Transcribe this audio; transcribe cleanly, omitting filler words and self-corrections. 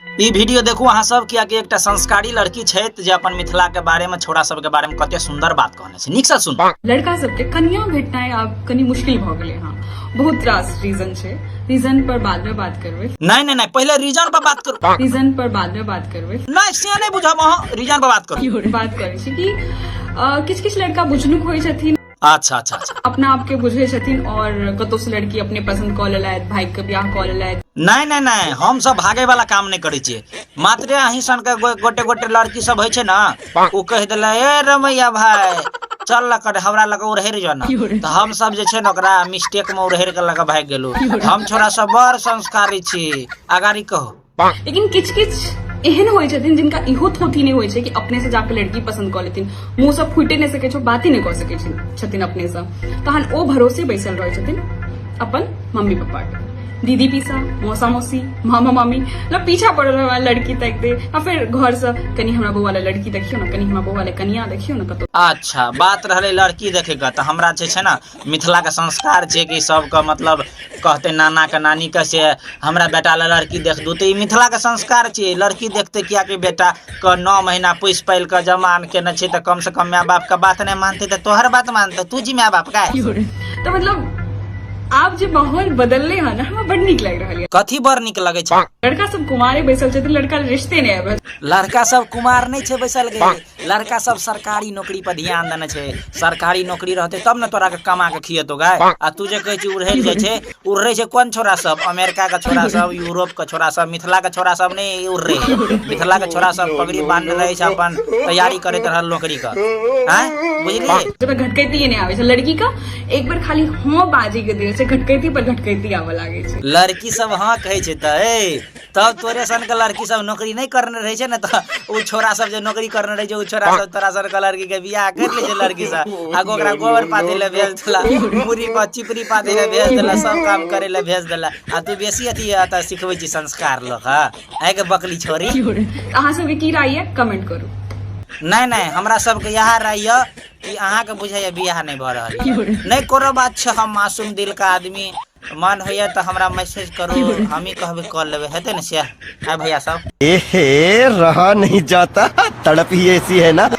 ई video देखू अहाँ सब, कियाकि एकटा संस्कारी लड़की छथि जे अपन मिथिला के बारे में, छोरा सब के बारे में कते सुंदर बात कहने छै। नीक से सुनू। लड़का सबके कनिया भेटनाइ आब कनि मुश्किल भऽ गेलै हँ। बहुत रास रीजन छै, रीजन पर बाद में बात करबै। नहीं नहीं नहीं, पहिले रीजन पर बात करू। रीजन पर बाद में बात करबै। नहीं, से नहीं बुझब, अहाँ रीजन पर बात करू। बात करै छी कि किछु किछु लड़का बुझनुक होइ छथिन। अच्छा अच्छा अच्छा। अपना आप के बुझे छथिन और कतौ से लड़की अपने पसंद कऽ लेलथि, भागि के बियाह कऽ लेलथि। नहीं नहीं नहीं, हम सब भागे वाला काम नहीं करै छियै। मात्रे अहीं सन के गोटे गोटे लड़की सब होइ छै ना, ओ कहि देले ए रमैया भाई चल ल कर हमरा लग उड़हेर जो ना, तऽ हम सब जे छै ने ओकरा मिस्टेक में उड़हेर के लग भागि गेलू। हम छोरा सब बड़ संस्कारी छी। अगाड़ी कहू। लेकिन किछु किछु एहन होइ छथिन जिनका इहो थोथी नहि होइ छै कि अपने से जाके लड़की पसंद कऽ लेथिन, मुँह से फूटे नहि सकै छै, बाते नहि कऽ सकै छथिन अपने से, तहन ओ भरोसे बैसल रहै छथिन अपन मम्मी पप्पा के, दीदी पीसा, मौसा मौसी, मामा मामी, मतलब पीछा पड़ल रहे लड़की तक दे, आ फिर घर से कनी हमरा बौआ ला लड़की देखियौ ने, कनी हमरा बौआ ला कनिया देखियौ ने कतौ। अच्छा बात रहलै लड़की देखे के, तऽ हमरा जे छै ने मिथिला के संस्कार छै कि सबके मतलब कहते नाना के नानी के से हमरा बेटा ला लड़की देख दू, तऽ ई मिथिला के संस्कार छियै। लड़की देखते कियाकि बेटा के 9 महीना पोसि पालि के जमान केने छै, तऽ कम से कम my बाप के बात नहि मानते तऽ तोहर बात मानते, तू जी my बाप का। तऽ मतलब आब जे माहौल बदलले हन हमरा बड़ नीक लागि रहल यऽ। कथी बड़ नीक लगै छै? लड़का सब कुमारे बैसल छथिन, लड़का रिश्ते नहि आबि रहल। लड़का सब कुमार नहि छै बैसल गे, लड़का सब सरकारी नौकरी पर ध्यान देने छै। सरकारी नौकरी रहते तब ने तोरा के कमा के खियेतो गाय। आ तू जे कहै छी उड़ैल जाइ छै, उड़ै छै कोन छोरा सब? अमेरिका के छोरा सब, यूरोप के छोरा सब, मिथिला के छोरा सब नहि उड़ै। मिथिला के छोरा सब पगड़ी बांधने रहै छै, अपन तैयारी करैत रहल नौकरी के। आँय बुझलियै? जब घटकैती नहि आबै छै लड़की के, एक बेर खाली हँ बाजै के देर छै, घटकैती पर घटकैती आबऽ लागै छै। लड़की सब हँ कहै छै तऽ ए तब तोरे सन के लड़की सब नौकरी नहीं करने रहे छै ने, तऽ उ छोरा सब जे नौकरी करने रहे छै उ छोरा सब तोरा सन के लड़की के बियाह कर ले छै लड़की से, आ ओकरा गोबर पाथे ले भेज देला, मुरी पर चिपरी पाथे ले भेज देला, सब काम करे ले भेज देला। आ तू बेसी अथी एतऽ सिखबै छी संस्कार लोक। हँ आइ के बकली छोरी। अहाँ सबके की राय यऽ कमेंट करू। नहीं नहीं, हमरा सबके इएह राय यऽ कि अहाँके बुझाइए बियाह नहीं भऽ रहल यऽ। नहीं कोनो बात छै, हम मासूम दिल के आदमी, मन होइए तऽ हमरा मैसेज करू, हमही कहबै कऽ लेबै, हेतै ने से। आइ भैया सब एहे रहा नहीं जाता, तड़प ही ऐसी है ना।